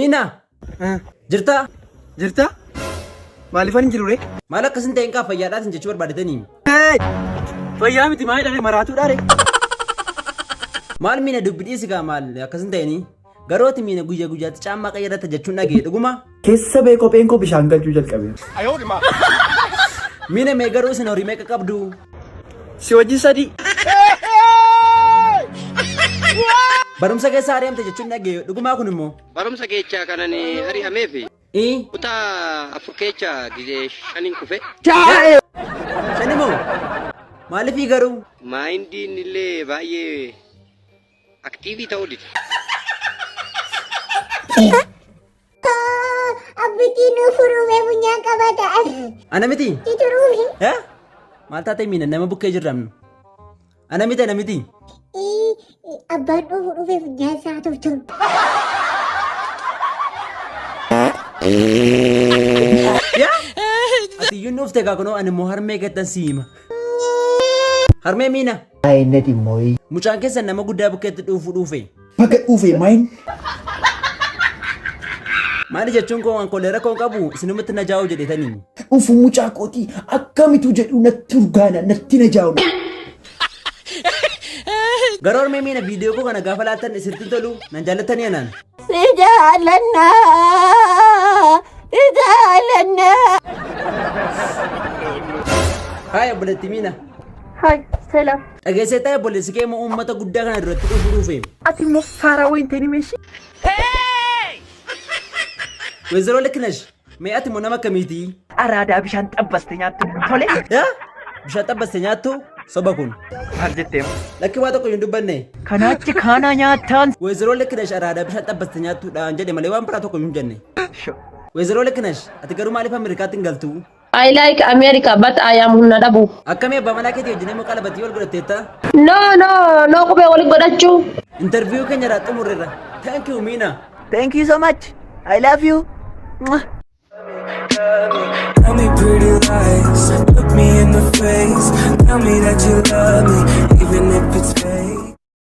Miina! Jirtaa? Jirta? Maaliifan hin jiru ree? Maal akkasin ta'een kaa fayyaadhaatiin jechuu barbaadetanii? Fayyaa miti maal dha maraatuudha ree? Maal miina dubbi dhiisi kaa maal akkasin ta'eenii? Garooti miina guyya guyyaatti caammaa qayyarratta jechuun dhagee dhuguma? Keessa bee kopheen koo bishaan galchuu jalqabe. Miina mee garuu isin horii meeqa qabdu? Si wajjin sadii. Barumsa keessa ari'amte jechuun dhagee dhugumaa kun immoo? Barumsa keechaa kanan ari'ameef Ii? kutaa afur keecha gizee shanin kufe. Shani moo? Maaliifii garuu? Maayindiin illee baay'ee aktiivii ta'uu dide. Abbitiin nu furuumee funyaan qabata. Ana miti? Si turuufi. Eh? Maal taatee miina nama bukkee jirramnu? Ana miti ana miti. Abbaan dhufu dhufee funyaan isaa tolchu. Yaa? Ati iyyuu nuuf teekaa kunoo ani immoo harmee keettan si hima. Harmee miina. Ayinati mooyi. Mucaan keessan nama guddaa bukkeetti dhuufuu dhuufe. Baga dhuufe maayin. Maali jechuun koo waan kolee rakkoo hin qabu isinumatti na jaa'u jedhetanii. Dhufu mucaa kootii akkamitu jedhu natti urgaana natti na jaa'u. Garuu harmee miina viidiyoo koo kana gaafa laattan isinitti hin tolu nan jaallattanii anaan. Si jaallanna. Si jaallanna. Haaya obboleetti miina. Hi, selam. Dhageessee ta'e obboleessi kee immoo uummata guddaa kana duratti dhufu dhufe. Ati immoo faaraa wayin ta'in meeshii. Weezeroo Likinesh mee ati immoo nama akkamiiti? Araadaa bishaan xabbaste nyaattu. Tole. Yaa? Bishaan xabbaste nyaattu soba kun. Maal jettee? Lakki waa tokko hin dubbanne. Kanaachi kaanaa nyaattaan. Weezeroo Likinesh araadaa bishaan xabbaste nyaattuudhaan jedhe malee waan biraa tokko hin jenne. Weezeroo Likinesh ati garuu maaliif Ameerikaatti hin galtu? I like America, but I am humna dhabu. Akkamii abbaa manaa keetii wajjin immoo qalabatii wal godhatteetta? No, no, no qubee waliin godhachuu. Interviyuu keenya irraa xumurreerra. Thank you Miina. Thank you so much. I love you. Mwah. Tell me pretty lies, look me in the face. Tell me that you love me, even if it's fake.